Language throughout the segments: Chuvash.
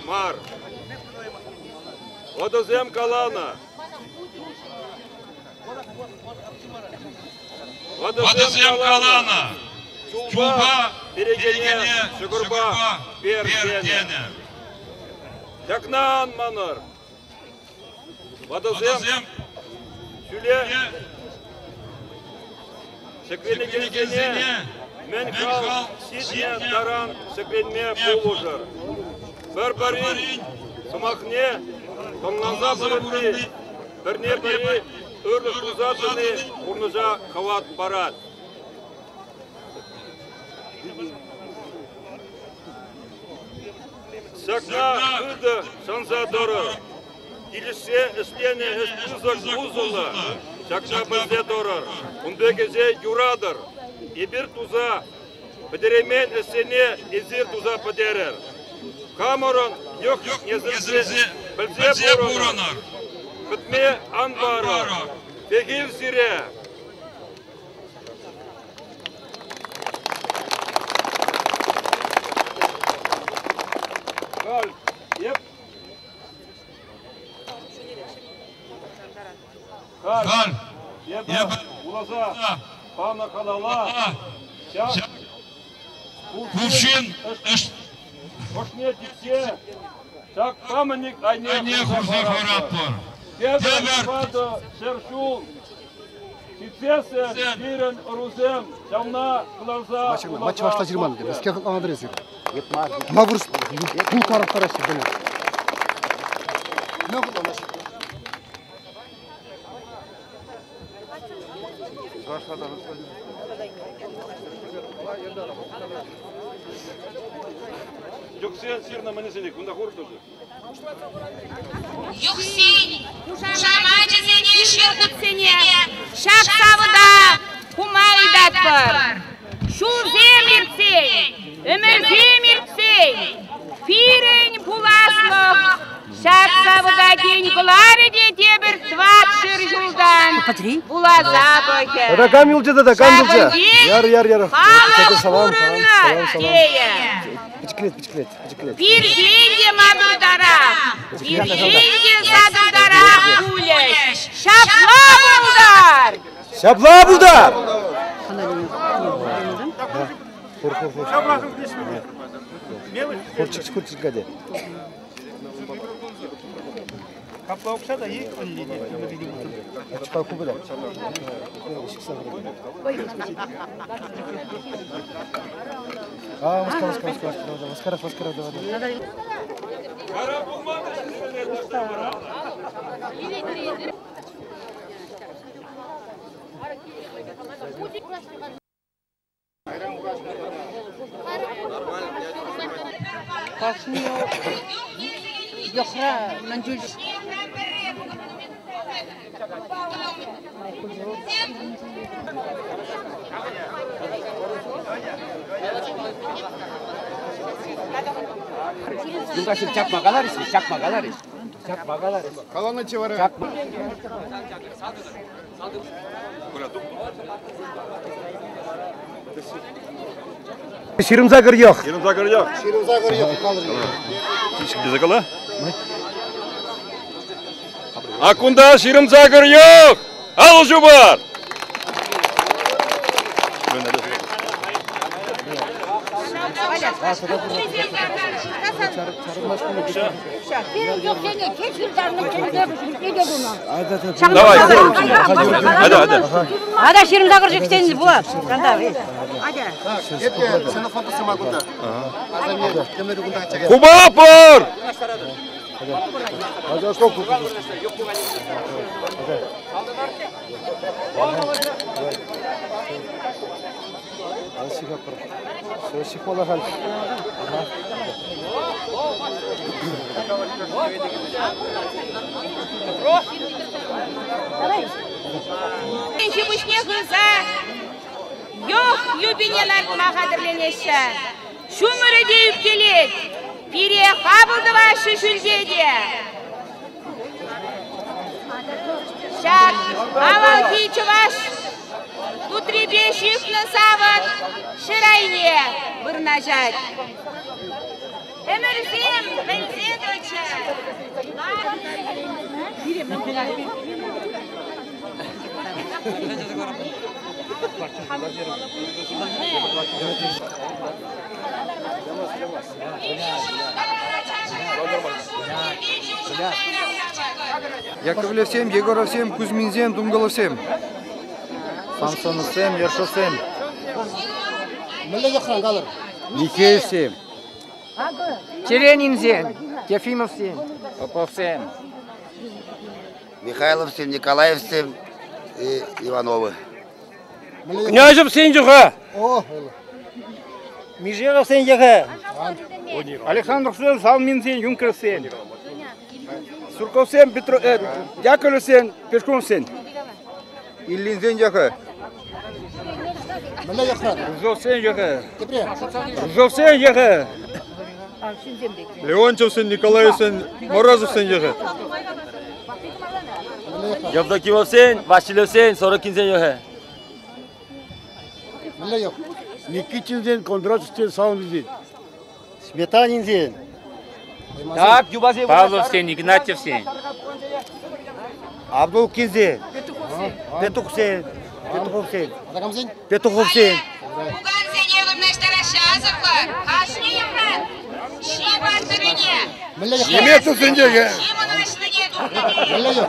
Мар. Ватӑсем каланӑ. Ватӑсем каланӑ. Чулпа перекене ҫӑкӑрпа пер тенӗ. Ҫакна ан манӑр. Ватӑсем ҫӳле ҫӗкленекенсене мӗн хал ҫитнӗ таран ҫӗкленме пулӑшӑр. Пӗр-пӗрин сӑмахне тӑнланса пурӑнни, пӗрне-пӗри ырлӑх туса тӑни пурнӑҫа хӑват парать. Ҫакна хытӑ шанса тӑрӑр. Килӗшсе ӗҫленӗ ӗҫ пысӑк усӑллӑ. Ҫакна пӗлсе тӑрӑр. Ун пек ӗҫе юратӑр. Эпир туса пӗтереймен ӗҫсене эсир туса пӗтерӗр. Хамӑрӑн йӑх несӗлсе пӗлсе пурӑнӑр. Пӗтме ан парӑр. Пехил сире! Халь эп Халь эпӗ вуласа панӑ халала ҫак кувшин ӑшне чиксе ҫак памятник айне хурса хӑваратпӑр. Тепӗр 400 ҫул ҫитсессӗн пирӗн ӑрусем ҫавна кӑларса Ма чӑвашла ҫырман, мӗскер хӑтланатӑр эсир? Ма вырӑс тул карӑптараҫҫӗ, пӗлӗ. Мӗн хӑтланаҫҫӗ? Юксен ҫырнӑ мӗнӗсене кунта хурӑп Юхсен хушамачӗсене ҫырнисене ҫак савӑта хума ыйтатпӑр. Ҫулсем иртсен, ӗмӗрсем иртсен пирӗн пуласлӑх ҫак савӑта тин кӑларӗ те тепӗр 400 ҫултан вуласа пӑхӗ. Тата кам юлчӗ тата, кам юлчӗ? Яр, яр, яр. Халӑх Салам, салам, пурӑнать салам, салам. тейӗ. Пӗчӗклет, пӗчӗклет, пӗчӗклет. Пиртен те маттуртарах, пиртен те сатуртарах пулӗҫ. Ҫапла пултар! Ҫапла пултар! Хур, хур, хур. Хурчик, хурчик, гаде. Капла укҫа та и А, маскара, маскара, маскара, маскара, маскара, давай, давай. Кашни йӑхра мӗн чуль Юлташсем чакма каларӗҫ, чакма каларӗҫ. Чакма каларӗҫ. Каланӑччӗ вара. Чакма. Ҫырӑнса кӗр йӑх. Ҫырӑнса кӗр йӑх. Ҫырӑнса кӗр йӑх. Тесе кала. А кунта ҫырӑнса кӗр йӑх. Алӑ ҫупар. Давай. Айда, айда. Ада ҫырӑнса кӗрсен пулать. Куба пор! Ҫи-пуҫне хывса йӑх юпине лартма хатӗрленеҫҫӗ. Ҫумӑрӗ те ӳпкелет, пире хапӑл тӑваҫҫӗ ҫӳлте те. Ҫак авалхи чӑваш тутрипе ҫыхнӑ савӑт ҫӗр айне. вырнаҫать. Ӗмӗрсем пӗлсе тӑчӗ. Яковлевсем, Егоровсем, Кузьминсем, Думголовсем. Самсоновсем, Ершовсем. Мӗнле йӑхран калӑр? Михеевсем. Черенинсем, Ефимовсем. Поповсем. Михайловсем, Николаевсем и Ивановы. Князевсен йӑхӗ. О, Мижеровсен йӑхӗ. Александровсен, Салминсен, Юнкерсен. Сурковсем, Петро, Яковлевсен, Пешковсен. Ильинсен йӑхӗ. Мӗнле йӑхран? Рыжовсен йӑхӗ. Тепре. Рыжовсен йӑхӗ. Леонтьевсен, Николаевсен, Морозовсен йӑхӗ. Евдокимовсен, Васильевсен, Сорокинсен йӑхӗ. Мӗнле йӑх? Никитинсен, Кондратьевсен, Саунсен. Сметанинсен. Так, юбасем. Павловсен, Игнатьевсен. Абдулкинсен. Петухсен. Петуховсен. Камсен? Петуховсен. Пукансене вырнаҫтараҫҫӗ асӑклӑ. Кашни йӑхран чи паттӑррине, Мӗнле йӑхран? Немецовсен йӑхӗ. чи мӑнаҫлине тухнине. Мӗнле йӑх?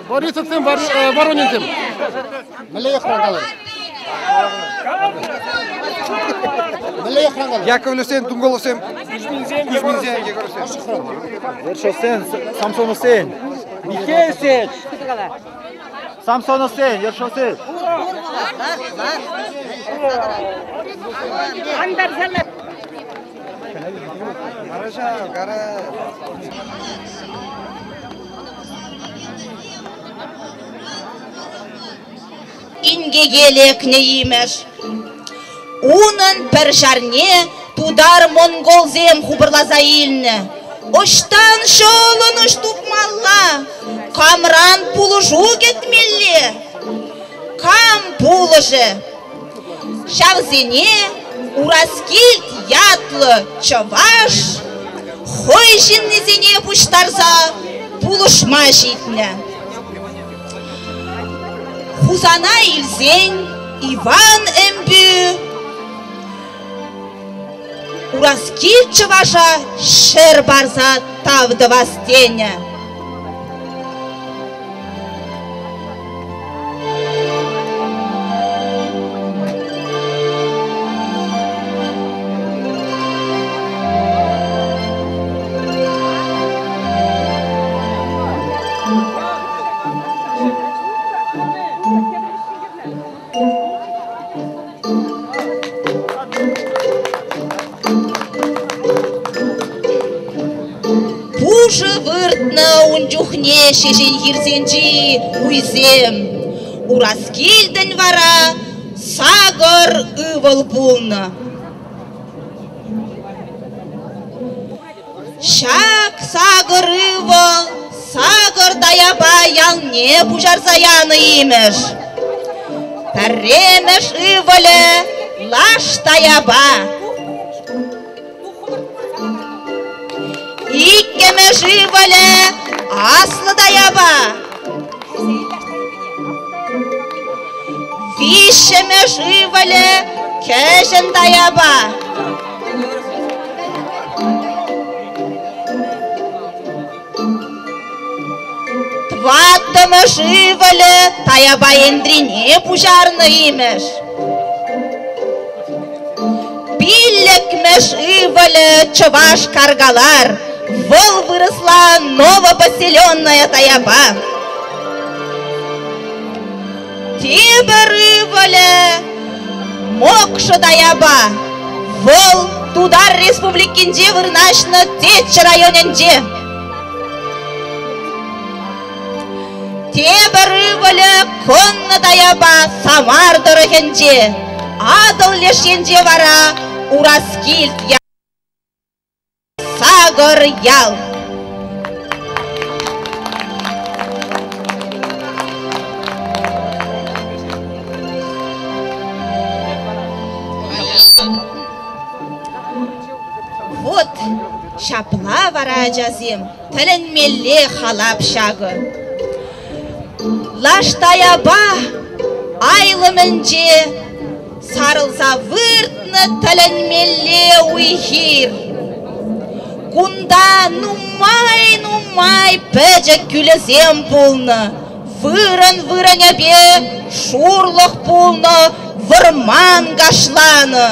Борисовсем, Воронинсем. Мӗнле йӑхран калӑр? Мӗнле йӑхран калӑр? Яковлевсем, Думголовсем, Кузьминсем, Егоровсем. Ершовсен, Самсоновсен. Михеевсен. Самсоновсен, Ершовсен. Хорошо, гора. Инкеке лекнӗ имӗш. Унӑн пӗр ҫарне тутар-монголсем хупӑрласа илнӗ. Ӑҫтан ҫӑлӑнӑҫ тупмалла? Камран пулӑшу кӗтмелле? Кам пулӑшӗ? Ҫавсене Ураскилт ятлӑ чӑваш хӑй ҫыннисене пуҫтарса пулӑшма ҫитнӗ. Хусана илсен Иван ӗмпӳ Ураскилт чӑваша ҫӗр парса тав тӑвас тенӗ. Пушӑ выртнӑ ун чухне ҫеҫен хирсенчи уйсем. Ураскилтӗн вара сакӑр ывӑл пулнӑ. Ҫак сакӑр ывӑл сакӑр Таяпа ялне пуҫарса янӑ имӗш. Пӗрремӗш ывӑлӗ Лаш Таяпа. Иккӗмӗш ывӑлӗ Аслӑ Таяпа. Виҫҫӗмӗш ывӑлӗ Кӗҫӗн Таяпа. Тӑваттӑмӗш ывӑлӗ Таяпа Энтрине пуҫарнӑ имӗш. Пиллӗкмӗш ывӑлӗ Чӑваш Каркалар, вӑл вырӑсла Новопоселенная Таяпа. Тепӗр ывӑлӗ Мӑкшӑ Таяпа, вӑл Тутар Республикинче вырнаҫнӑ Теччӗ районӗнче. Тепӗр ывӑлӗ Кӑнна Таяпа Самар тӑрӑхӗнче, Атӑл леш енче вара Ураскилт сакӑр ял. Ҫапла вара, ачасем, тӗлӗнмелле халап ҫакӑ. Лаш Таяпа айлӑмӗнче сарӑлса выртнӑ тӗлӗнмелле уй-хир. Кунта нумай-нумай пӗчӗк кӳлӗсем пулнӑ, вырӑн-вырӑнӗпе шурлӑх пулнӑ, вӑрман кашланӑ.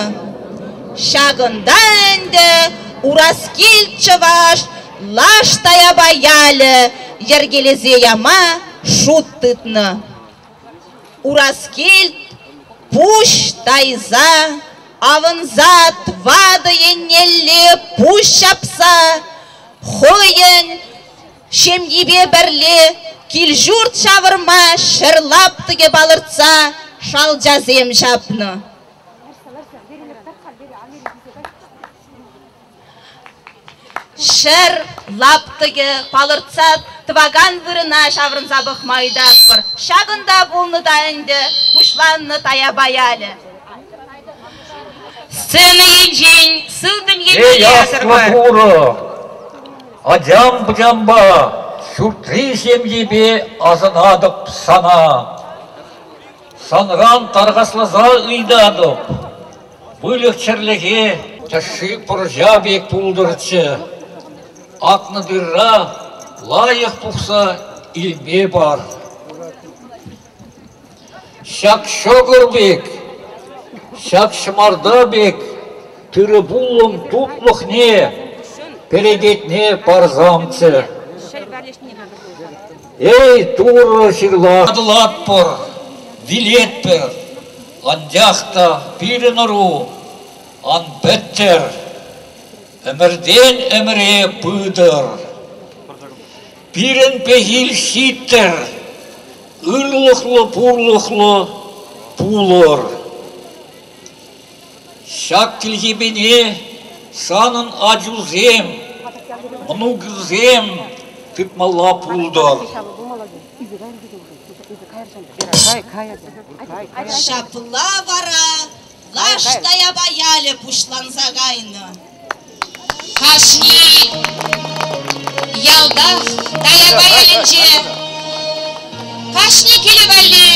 Ҫакӑнта ӗнтӗ Ураскилт чӑваш Лаш Таяпа ялӗ йӗркелесе яма шут тытнӑ. Ураскилт пуҫ тайса, авӑнса тӑватӑ еннелле пуҫ ҫапса хӑйӗн ҫемйипе пӗрле кил-ҫурт ҫавӑрма ҫӗр лаптӑкӗ палӑртса шалчасем ҫапнӑ. Ҫӗр лаптӑкӗ палӑртса тӑвакан вырӑна ҫаврӑнса пӑхма ыйтатпӑр. Ҫакӑнта пулнӑ та ӗнтӗ пуҫланнӑ Таяпа ялӗ. Сцена енчен сылтӑм еннелле Эй, аслӑ Турӑ, ачам-пӑчампа, ҫуртри ҫемьепе асӑнатӑп сана. Санран тархасласа ыйтатӑп, выльӑх-чӗрлӗхе тӗшши пӑрҫа пек пултӑрччӗ, акнӑ тырра лайӑх пухса илме пар. Ҫак ҫӑкӑр пек, ҫак ҫӑмарта пек тырӑ-пулӑм тутлӑхне, перекетне парсамччӗ. Эй, Турӑ ҫырла! Татӑлатпӑр, вилетпӗр, анчах та пирӗн ӑру ан пӗттӗр, ӗмӗртен ӗмӗре пытӑр. Пирӗн пехил ҫиттӗр, ырлӑхлӑ-пурлӑхлӑ пулӑр. Ҫак тилхепене санӑн ачусем, мӑнукусем тытмалла пултӑр. Ҫапла вара Лаш Таяпа ялӗ пуҫланса кайнӑ. Кашни ялтах Таяпа ялӗнче кашни килӗ валли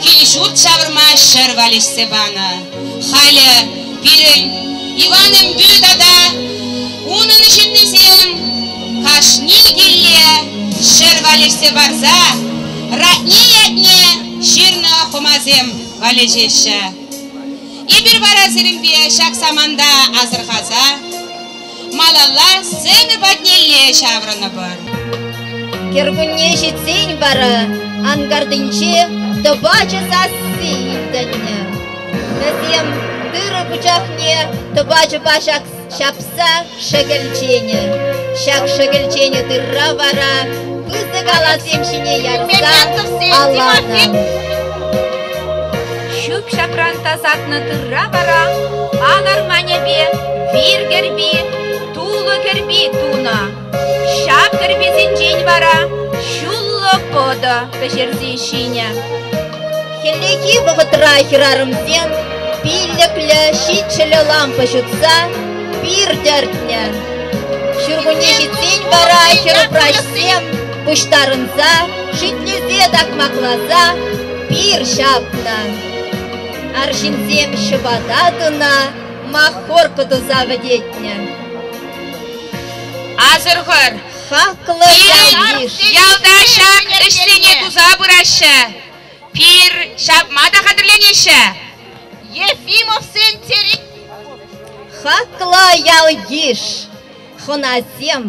кил-ҫурт ҫавӑрма ҫӗр валеҫсе панӑ. Халӗ пирӗн Иван ӗмпӳ тата унӑн ҫыннисем кашни килле ҫӗр валеҫсе парса ратне ятне ҫырнӑ хӑмасем валеҫеҫҫӗ. Эпир вара сирӗнпе ҫак саманта асӑрхаса малалла сцена патнелле ҫаврӑнӑпӑр. Кӗркунне ҫитсен вара анкартинче тӑпачӑ сасси илтӗннӗ. Вӗсем тырӑ пучахне тӑпачӑпа ҫапса шӗкӗлченӗ. Ҫак шӗкӗлченӗ тырра вара пысӑк аласем ҫине ярса алланӑ. Ҫӳп-ҫапран тасатнӑ тырра вара ал арманӗпе вир кӗрпи, тулӑ кӗрпи тунӑ. Ҫав кӗрпесенчен вара ҫуллӑ пӑтӑ пӗҫерсе ҫинӗ. Хӗллехи вӑхӑтра хӗрарӑмсем пиллӗклӗ, ҫиччӗллӗ лампа ҫутса пир тӗртнӗ. Ҫуркунне ҫитсен вара хӗрупраҫсем пуҫтарӑнса, шӳтлесе такмакласа пир ҫапнӑ. Арҫынсем ҫӑпата тунӑ, махорка туса вӗтетнӗ. Асӑрхӑр! Хаклӑ ял-йыш! Ялта ҫак ӗҫсене туса пыраҫҫӗ. Пир ҫапма та хатӗрленеҫҫӗ. Ефимовсен Хаклӑ ял-йыш, хӑнасем,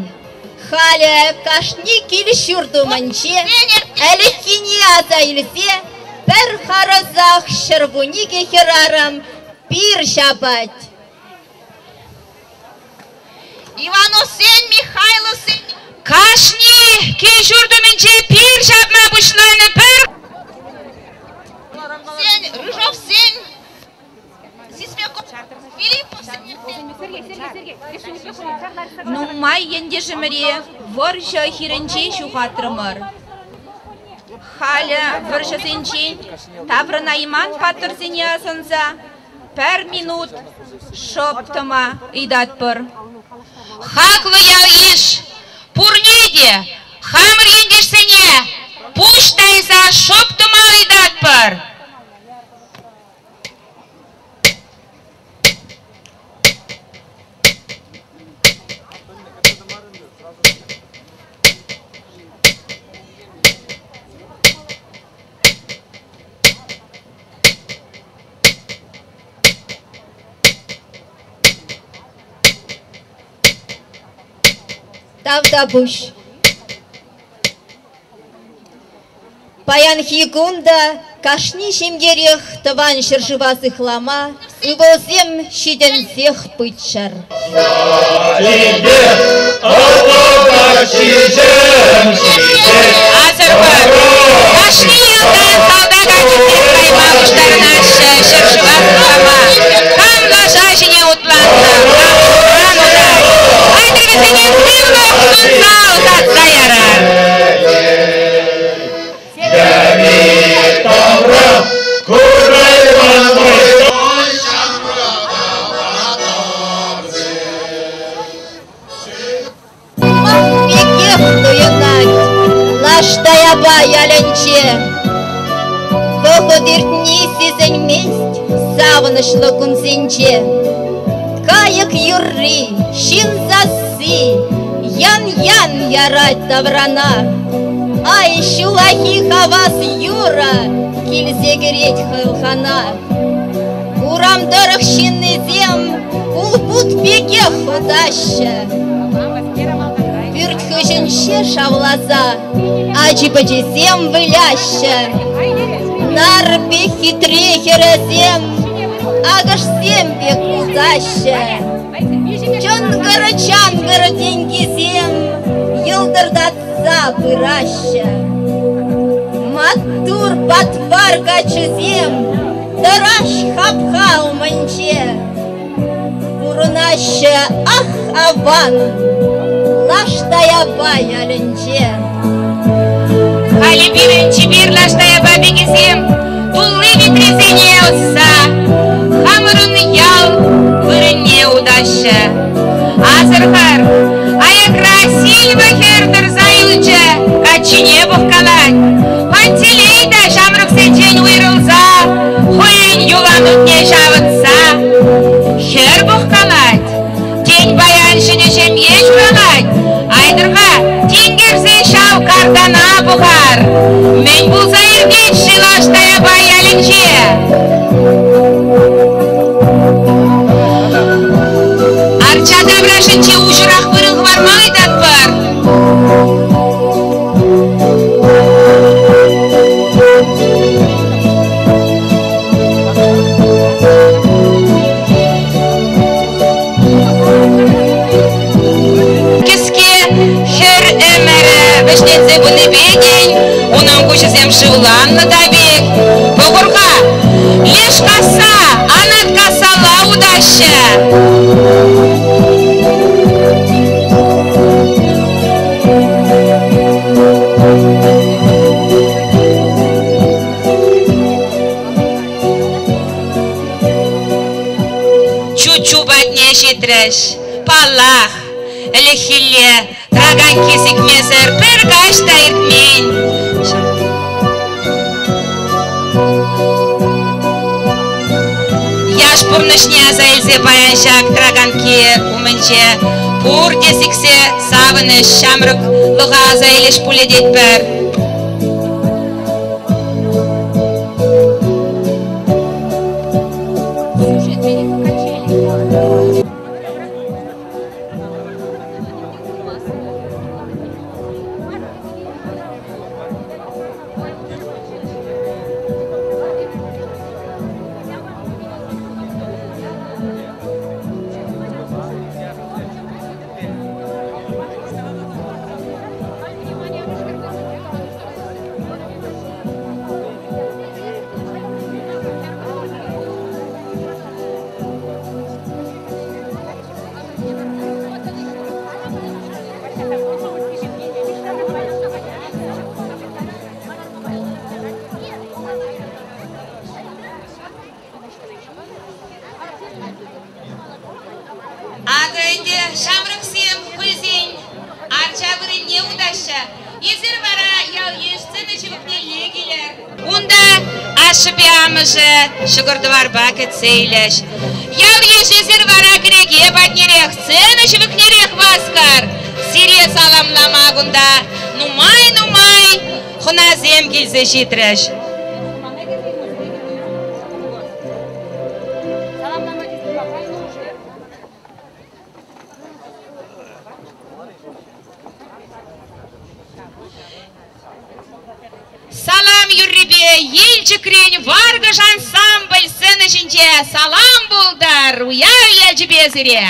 халӗ кашни кил-ҫурт умӗнче ӗлӗкхине аса илсе пӗр харӑсах 112 хӗрарӑм пир ҫапать. Ивановсен, Михайловсен кашни кил-ҫурт умӗнче пир ҫапма пуҫланӑ пӗр Рыжовсен, Нумай ентешӗмӗре вӑрҫӑ хирӗнче ҫухатрӑмӑр. Халӗ вӑрҫӑсенчен таврӑнайман паттӑрсене асӑнса. Пӗр минут шӑп тӑма ыйтатпӑр. Хаклӑ ял-йыш, пурне те хамӑр ентешсене пуҫ тайса шӑп тӑма ыйтатпӑр. Тавтапуҫ. Паянхи кун та кашни ҫемьерех тӑван ҫӗршыва сыхлама ывӑлсем ҫитӗнсех пыччӑр. Асӑрхӑр, кашни ялтан салтак ачисем кайма пуҫтарӑнаҫҫӗ ҫӗршыва сыхлама. Кам лаша ҫине утланнӑ, кам ҫуран утать. Айтӑр вӗсене сывлӑх сунса ӑсатса ярар. Пекех туйӑнать Лаш Таяпа ялӗнче. Вӑхӑт иртни сисӗнмест савӑнӑҫлӑ кунсенче. Кайӑк юрри, ҫын сасси ян-ян ярать таврана. Ай, ҫуллахи хавас юрӑ килсе кӗрет хӑлхана. Урам тӑрӑх ҫыннисем улпут пекех утаҫҫӗ. Пӳрт хыҫӗнче шавласа ачи-пӑчисем выляҫҫӗ. Нар пек хитре хӗрӗсем акӑшсем пек утаҫҫӗ. Чӑнкӑр-чанкӑр тенкисем йӑлтӑртатса пыраҫҫӗ. Маттур патвар каччӑсем тӑраҫ хапха умӗнче. Пурӑнаҫҫӗ ах аван Лаш Таяпа ялӗнче. Халӗ пирӗн чипер Лаш Таяпа пикисем тулли витресене ӑсса хамӑрӑн ял вырӑнне утаҫҫӗ. Асӑрхӑр, аякра Сильва хӗр тӑрса юлчӗ, каччине пӑхкалать. Пантелей та ҫамрӑксенчен уйрӑлса хӑйӗн юланутне ҫавӑтса хӗр пӑхкалать. Тен, паян ҫӗнӗ ҫемье ҫуралать. Айтӑр-ха, тинкерсе ҫав картана пӑхар. Мӗн пулса иртет-ши Лаш Таяпа ялӗнче? Арча таврашӗнче уҫӑрах вырӑн хӑварма ыйтатпӑр. Кӗске хӗр ӗмӗрӗ вӗҫленсе пынипе тен, унӑн куҫӗсем шывланнӑ та пек. Пӑхӑр-ха, леш касса, анат кассалла утаҫҫӗ. Чуччу патне ҫитрӗҫ. Паллах, ӗлӗкхилле траканькки сикмесӗр пӗр каҫ та иртмен. Яш пурнӑҫне аса илсе паян ҫак траканкки умӗнче пурте сиксе савӑнӗҫ, ҫамрӑклӑха аса илӗҫ пулӗ тетпӗр. Акӑ ӗнтӗ ҫамрӑксем хӑйсен арча вырӑнне утаҫҫӗ. Эсир вара ял-йыш сцена ҫывӑхнелле килӗр. Унта ашшӗпе амӑшӗ ҫӑкӑр-тӑварпа кӗтсе илӗҫ. Ял-йыш эсир вара кӗреке патнерех, сцена ҫывӑхнерех васкӑр. Сире саламлама кунта нумай-нумай хӑнасем килсе ҫитрӗҫ. Салам юррипе Елчӗкрен Варкӑш ансамбль сцена ҫинче салам пултӑр! Уяв ячӗпе сире!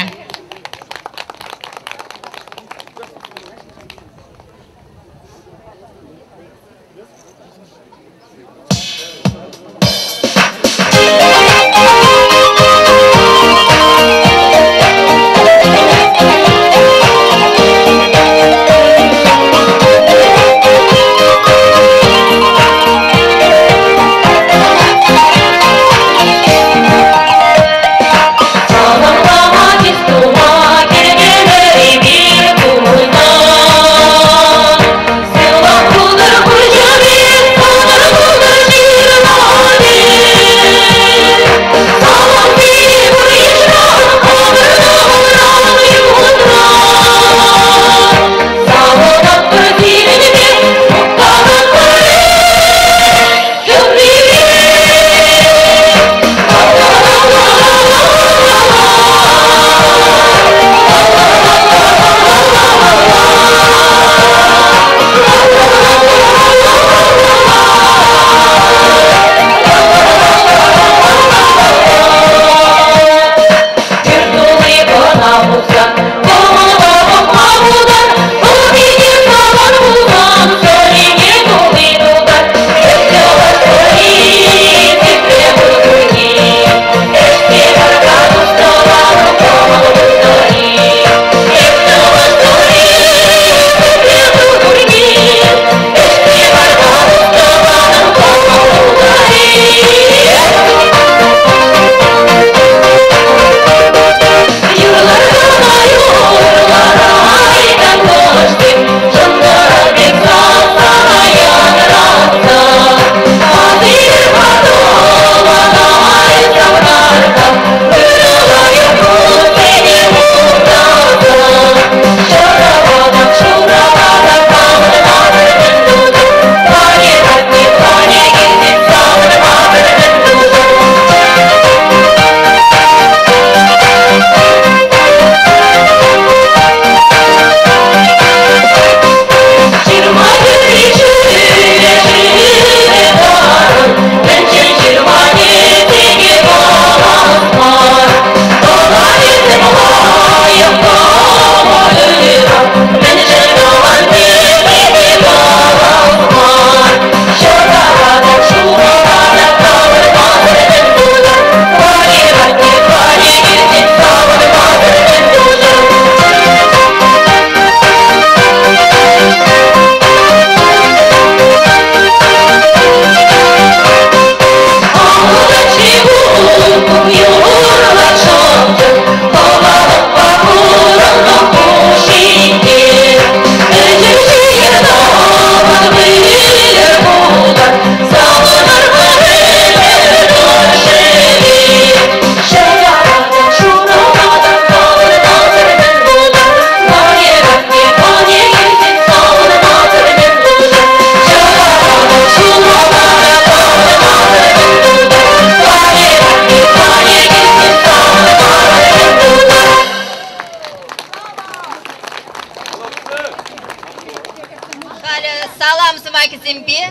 Халӗ салам сӑмахӗсемпе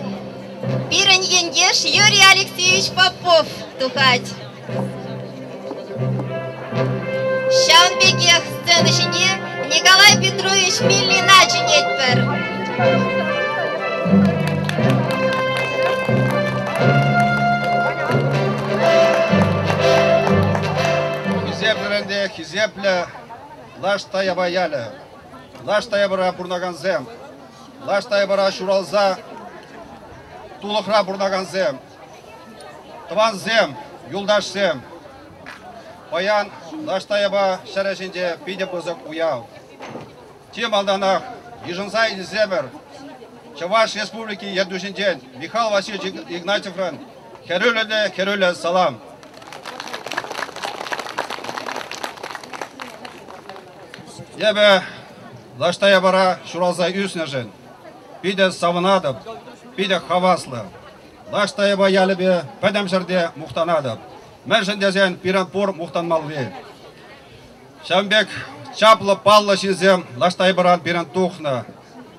пирӗн ентеш Юрий Алексеевич Попов тухать. Ҫавӑн пекех сцена ҫине Николай Петрович Миллина чӗнетпӗр. Хисеплӗрен те хисеплӗ Лаш Таяпа ялӗ. Лаш Таяпара пурӑнакансем, Лаш Таяпара ҫуралса тулӑхра пурӑнакансем, тӑвансем, юлташсем. Паян Лаш Таяпа ҫӗрӗ ҫинче питӗ пысӑк уяв. Чи малтанах йышӑнса илсемӗр Чӑваш Республики ертӳҫинчен Михаил Васильевич Игнатьевран хӗрӳллӗ те хӗрӳллӗ салам. Эпӗ Лаш Таяпара ҫуралса ӳснӗшӗн питӗ савӑнатӑп, питӗ хаваслӑ. Лаш Таяпа ялӗпе пӗтӗм ҫӗрте мухтанатӑп. Мӗншӗн тесен пирӗн пур мухтанмалли. Ҫавӑн пек чаплӑ паллӑ ҫынсем Лаш Таяпаран пирӗн тухнӑ.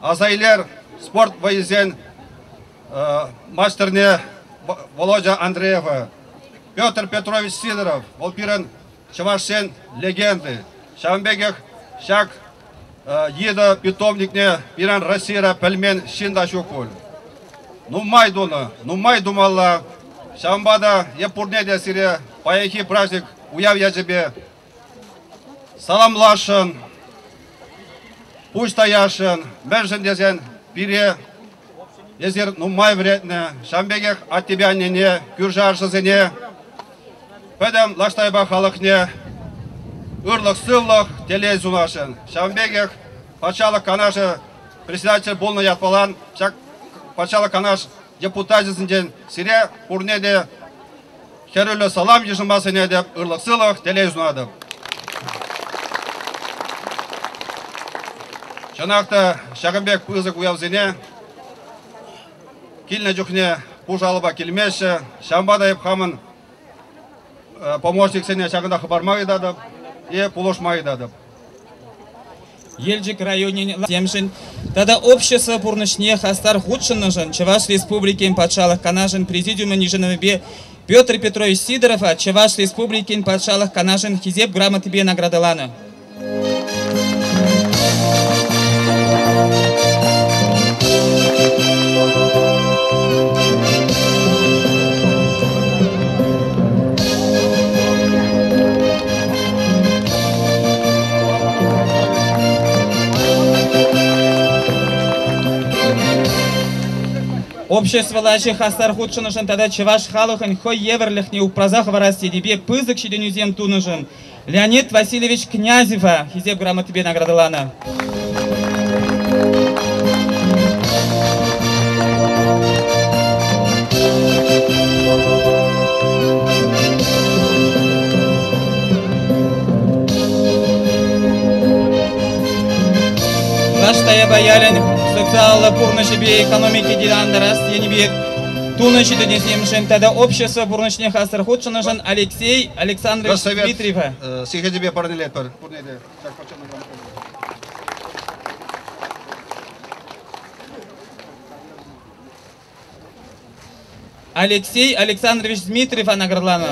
Аса илер спорт вӑййисен маҫтӑрне Володя Андреева, Петр Петрович Сидоров, вӑл пирӗн чӑвашсен легенди. Ҫавӑн пекех ҫак йытӑ питомникне пирӗн Российӑра пӗлмен ҫын та ҫук пуль. Нумай тунӑ, нумай тумалла. Ҫавӑнпа та эп пурне те сире паянхи праздник уяв ячӗпе саламласшӑн, пуҫ таясшӑн. Мӗншӗн тесен пире эсир нумай вӗрентнӗ. Ҫавӑн пекех аттепе аннене, кӳршӗ-аршӑсене, пӗтӗм Лаш Таяпа халӑхне ырлӑх-сывлӑх, телей сунасшӑн. Ҫавӑн пекех Патшалӑх Канашӗ председатель пулнӑ ятпалан ҫак Патшалӑх Канаш депутачӗсенчен сире пурне те хӗрӳллӗ салам йышӑнма сӗнетӗп, ырлӑх-сывлӑх, телей сунатӑп. Чӑнах та ҫакӑн пек пысӑк уявсене килнӗ чухне пуш алӑпа килмеҫҫӗ. Ҫавӑнпа та эп хамӑн помощниксене ҫакӑнта хӑпарма ыйтатӑп е пулӑшма ыйтатӑп. Елчӗк районӗн темшӗн тата общество пурнӑҫне хастар хутшӑннӑшӑн Чӑваш Республикин Патшалӑх Канашӗн Президиумӗн йышӑнӑвӗпе Петр Петрович Сидорова Чӑваш Республикин Патшалӑх Канашӗн Хисеп грамотипе наградӑланӑ. Обществӑлла хастар хутшӑнӑшӑн тата чӑваш халӑхӗн хӑй евӗрлӗхне упраса хӑварас енӗпе пысӑк ҫитӗнӳсем тунӑшӑн Леонид Васильевич Князева Хисеп грамотипе наградӑланӑ. Лаш Таяпа ялӗн социаллӑ пурнӑҫӗпе экономики аталантарас енӗпе тунӑ ҫитӗнӳсемшӗн тата общество пурнӑҫне хастар хутшӑннӑшӑн Алексей Александрович Дмитриева сехечӗпе парнелетпӗр пурне те. Ҫак почетный грамота. Алексей Александрович Дмитриева наградӑланӑ.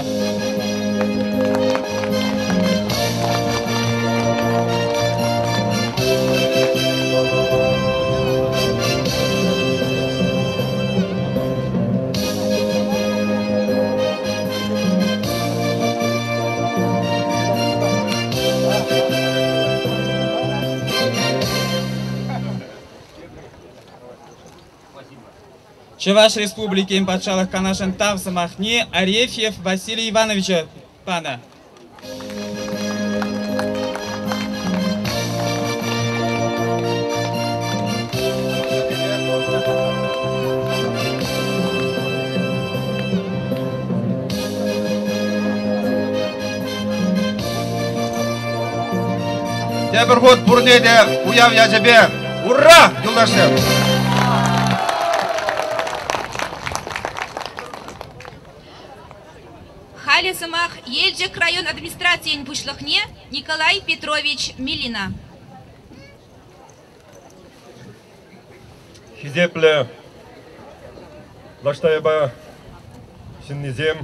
Чӑваш Республикин Патшалӑх Канашӗн Тав сӑмахне Арефьев Василий Ивановича панӑ. Тепӗр хут пурне те уяв ячӗпе ура, юлташсем! Халӗ сӑмах Елчӗк район администрацийӗн пуҫлӑхне Николай Петрович Миллина. Хисеплӗ Лаш Таяпа ҫыннисем,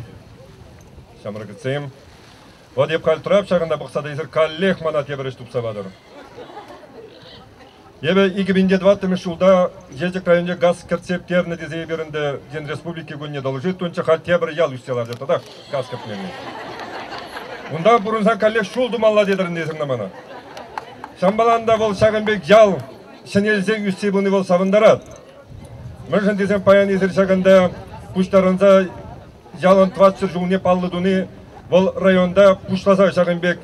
ҫамрӑксем, вот эп халь тӑрап ҫакӑнта пӑхса та эсир каллех мана тепӗр ӗҫ тупса патӑр. Эпӗ 2004 ҫулта Елчӗк районне газ кӗртсе пӗтернӗ тесе эпир ӗнтӗ Ден Республики кунне доложить тунччӗ, халь тепӗр ял ӳссе ларчӗ, татах газ кӗртмелле. Унта пурӑнсан каллех ҫул тумалла тетӗр ӗнтӗ эсир мана. Ҫавӑнпалан та вӑл ҫакӑн пек ял ҫӗнелсе ӳссе пыни вӑл савӑнтарать. Мӗншӗн тесен паян эсир ҫакӑнта пуҫтарӑнса ялӑн 400 ҫулне паллӑ туни Вӑл районта пуҫласа ҫакӑн пек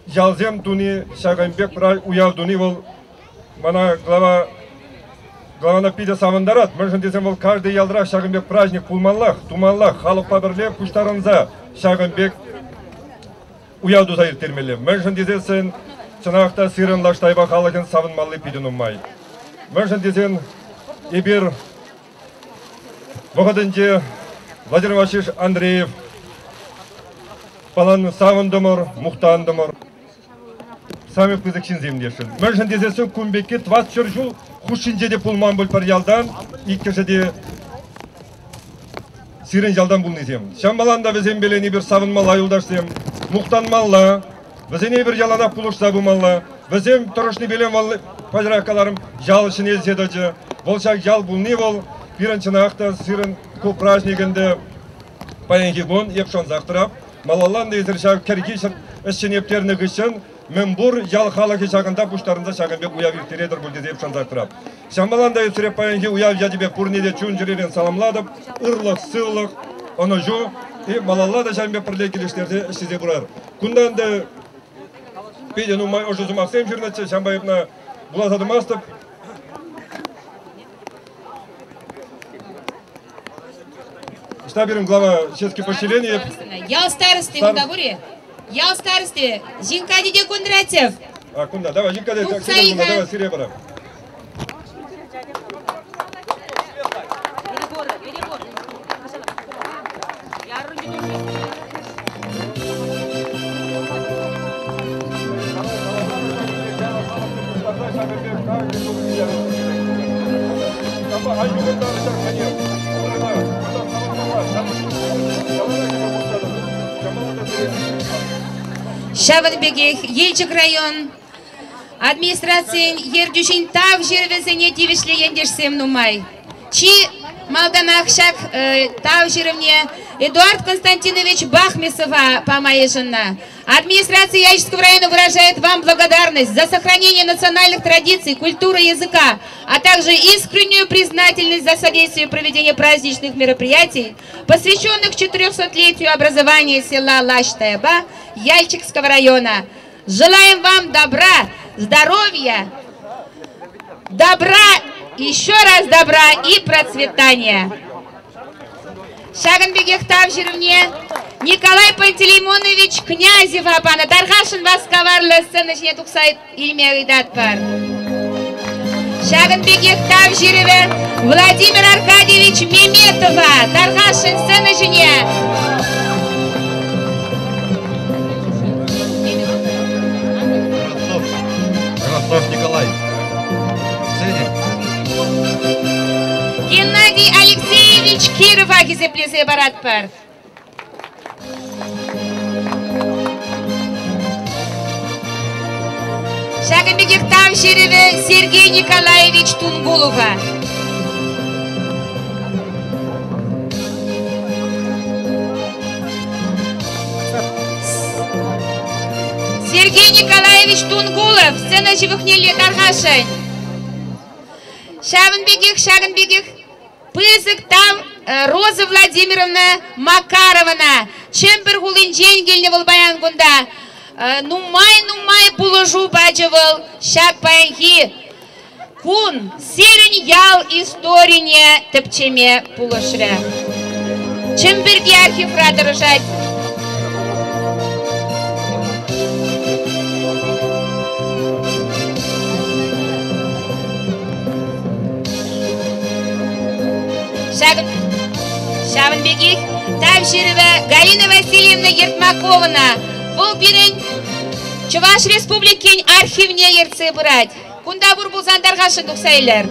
ялсем туни, ҫакӑн пек уяв туни вӑл мана глава главана питӗ савӑнтарать. Мӗншӗн тесен вӑл каждый ялра ҫакӑн пек праздник пулмаллах, тумаллах, халӑхпа пӗрле пуҫтарӑнса ҫакӑн пек уяв туса ирттермелле. Мӗншӗн тесессӗн чӑнах та сирӗн Лаш Таяпа халӑхӗн савӑнмалли питӗ нумай. Мӗншӗн тесен эпир вӑхӑтӗнче Владимир Васильевич Андреев палан савӑнтӑмӑр, мухтантӑмӑр. Самый пысӑк ҫынсем тесшӗн. Мӗншӗн тесессӗн кун пекки 400 ҫул хушшинче те пулман пуль пӗр ялтан, иккӗшӗ те сирӗн ялтан пулнисем. Ҫавӑнпалан та вӗсем пелен эпир савӑнмалла, юлташсем, мухтанмалла, вӗсене эпир яланах пулӑшса пымалла. Вӗсем тӑрӑшнипеле вӑл, паҫӑрах каларӑм, ял ҫӗнелсе тӑчӗ. Вӑл ҫак ял пулни вӑл пирӗн чӑнах та сирӗн ку праздник ӗнтӗ паянхи кун эп шансах тӑрап. Малалла ӗнтӗ эсир ҫав кӗрхи ӗҫчене пӗтернӗ хыҫҫӑн мӗнпур ял халӑхӗ ҫакӑнта пуҫтарӑнса ҫакӑн пек уяв ирттеретӗр пуль тесе эп шансах тӑрап. Ҫавӑнпалан та эп сире паянхи уяв ячӗпе пурне те чун-чӗререн саламлатӑп. Ырлӑх, сывлӑх, ӑнӑҫу и малалла та ҫавӑн пек пӗрле килӗштерсе ӗҫлесе пырар. Кунта ӗнтӗ питӗ нумай ӑшӑ сӑмахсем ҫырнӑччӗ, ҫавӑнпа эп вуласа тӑмастӑп. Ӑҫта пирӗн глава сельских поселений? Ял старости унта пур-и? Ял старости Зинка тете Кондратьев. А, кунта, давай, Зинка тете, кунта, давай, сире пора. Ҫавӑн пекех Елчӗк район администрацийӗн ертӳҫин тав ҫырӑвӗсене тивӗҫлӗ ентешсем нумай. Чи малтанах ҫак тав ҫырӑвне Эдуард Константинович Бахмисова пама йышӑннӑ. Администрация Яльчикского района выражает вам благодарность за сохранение национальных традиций, культуры, языка, а также искреннюю признательность за содействие проведения праздничных мероприятий, посвященных 400-летию образования села Лащ-Таяба Яльчикского района. Желаем вам добра, здоровья, добра, еще раз добра и процветания. Ҫакӑн пекех тав ҫырӑвне Николай Пантелеймонович Князева панӑ. Тархасшӑн васкаварлӑ сцена ҫине тухса илме ыйтатпӑр. Ҫакӑн пекех тав ҫырӑвӗ Владимир Аркадьевич Меметова. Тархасшӑн сцена ҫине. Краснов Николай. Сцене. Геннадий Алексеевич Кирова хисеплесе паратпӑр. Ҫакӑн пекех тав ҫырӑвӗ Сергей Николаевич Тунгулова. Сергей Николаевич Тунгулов сцена ҫывӑхнелле тархасшӑн. Ҫавӑн пекех, ҫакӑн пекех пысӑк тав Роза Владимировна Макарована. Чӗмпӗр хулинчен килнӗ вӑл паян кунта. Нумай-нумай пулӑшу пачӗ вӑл ҫак паянхи кун сирӗн ял историне тӗпчеме пулӑшрӗ. Чӗмпӗрти архивра тӑрӑшать. Ҫавӑн пекех тав ҫырӑвӗ Галина Васильевна Ертмакована. Вӑл пирӗн Чӑваш Республикин архивне ертсе пырать. Кунта пур пулсан тархасшӑн тухса илӗр.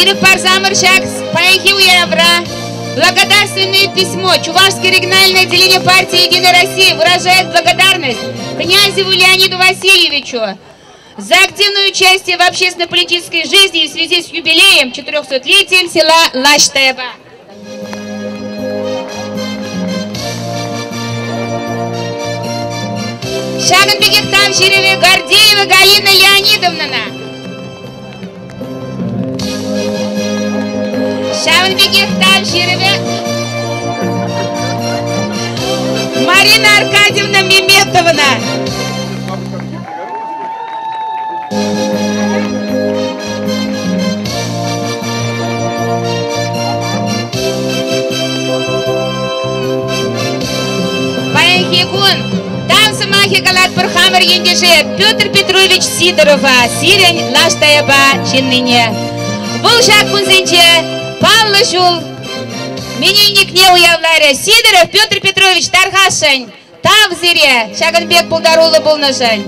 Ирӗк парсамӑр ҫак паянхи уявра благодарственное письмо Чувашское региональное отделение партии «Единая Россия» выражает благодарность князеву Леониду Васильевичу за активное участие в общественно-политической жизни в связи с юбилеем 400-летием села Лащ-Таяба. Ҫакӑн пекех тав ҫырӑвӗ Гордеева Галина Леонидовнӑна. Ҫавӑн пекех тав ҫырӑвӗ Марина Аркадьевна Меметовӑна. Паянхи кун тав сӑмахӗ калатпӑр хамӑр ентеше Петр Петрович Сидорова, сирӗн Лаш Таяпа ҫыннине. Вӑл ҫак кунсенче паллӑ ҫул именинникне уявларӗ. Сидоров Петр Петрович тархасшӑн тав сире ҫакӑн пек пултаруллӑ пулнӑшӑн.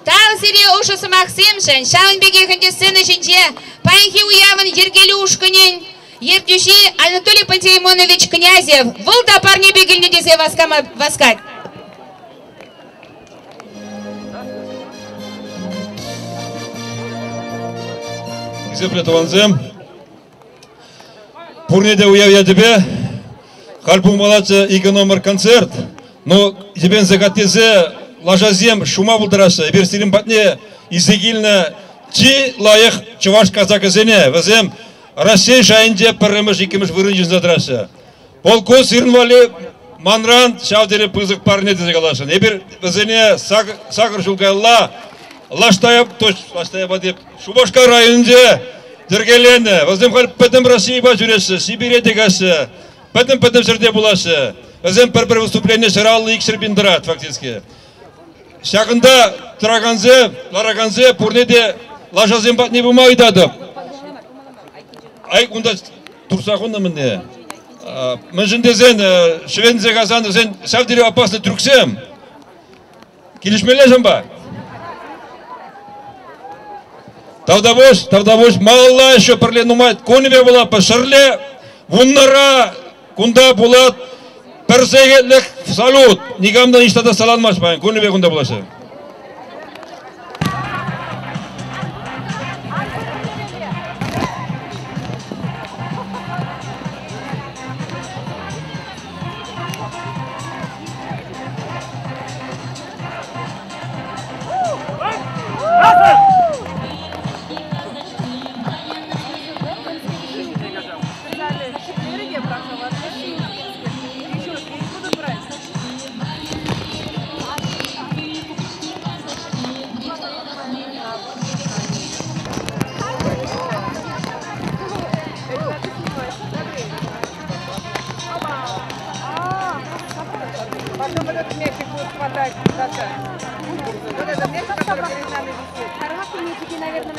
Тав сире ӑшӑ сӑмахсемшӗн. Ҫавӑн пекех ӗнтӗ сцена ҫинче паянхи уявӑн йӗркелӳ ушкӑнӗн ертӳҫи Анатолий Пантелеймонович Князев. Вӑл та парнепе килнӗ тесе васкама васкать. Хисеплӗ тӑвансем, пурне те уяв ячӗпе халь пулмаллаччӗ икӗ номер концерт. Но йӗпенсе каттесе лашасем ҫума пултараҫҫӗ. Эпир сирӗн патне илсе килнӗ чи лайӑх чӑваш казакӗсене. Вӗсем Раҫҫей шайӗнче пӗрремӗш, иккӗмӗш вырӑн йышӑнса тӑраҫҫӗ. Полку сирӗн валли манран ҫав тери пысӑк парне тесе каласшӑн. Эпир вӗсене сакӑр ҫул каялла Лаштая, Лаштаяпа теп, Шупашкар районӗнче йӗркеленӗ. Вӗсем халь пӗтӗм Российӑпа ҫӳреҫҫӗ, Сибире те каҫҫӗ, пӗтӗм-пӗтӗм ҫӗрте пулаҫҫӗ. Вӗсем пӗр-пӗр выступление 150-200 пин тӑрать фактически. Ҫакӑнта тӑракансем, ларакансем пурне те лашасем патне пыма ыйтатӑп. Ай, кунта турса хунӑ мӗнне. Мӗншӗн тесен шӗвенсе кайсан вӗсен ҫав тери опасный трюксем. Килӗшмелле ҫампа. Тавтапуҫ, тавтапуҫ. Малалла еще пӗрле нумай кунӗпе пулатпӑр. Ҫӗрле вуннӑра кунта пулать пӗр сехетлӗх салют. Никам та ниҫта та саланмасть паян. Кунӗпе кунта пулаҫҫӗ. Потом этот мячик будет хватать. Вот этот мячик, который перед нами висит. Хорошие мячики, наверное,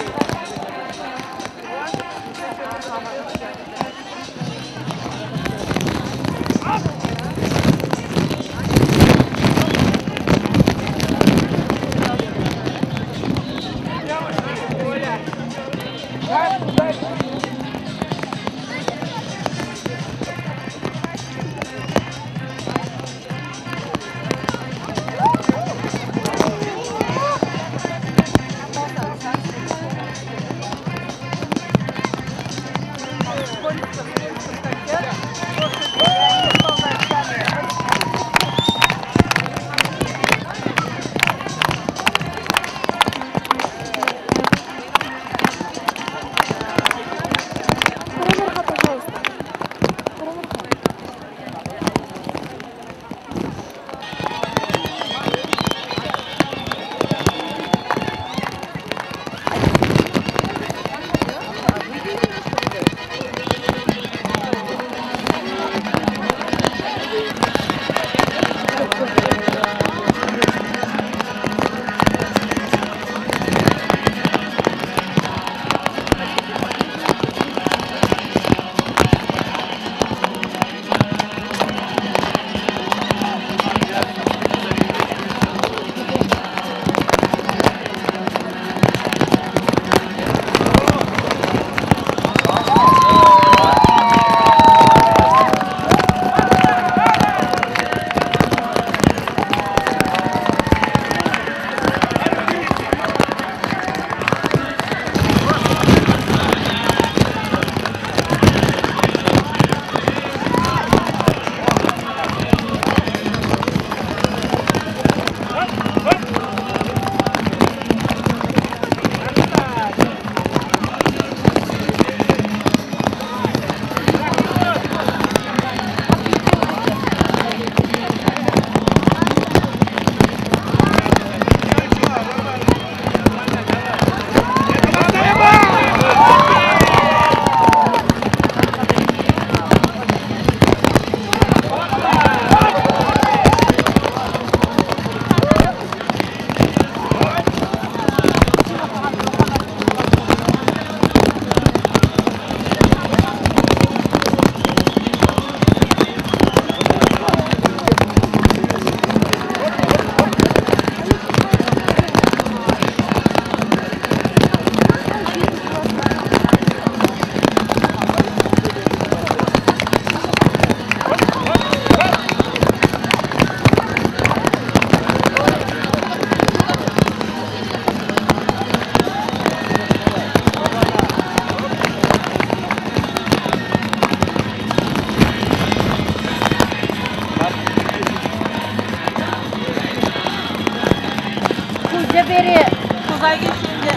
Кӗпере туса килчӗ ӗнтӗ.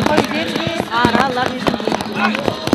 Хӑйсем те ара лашисем те.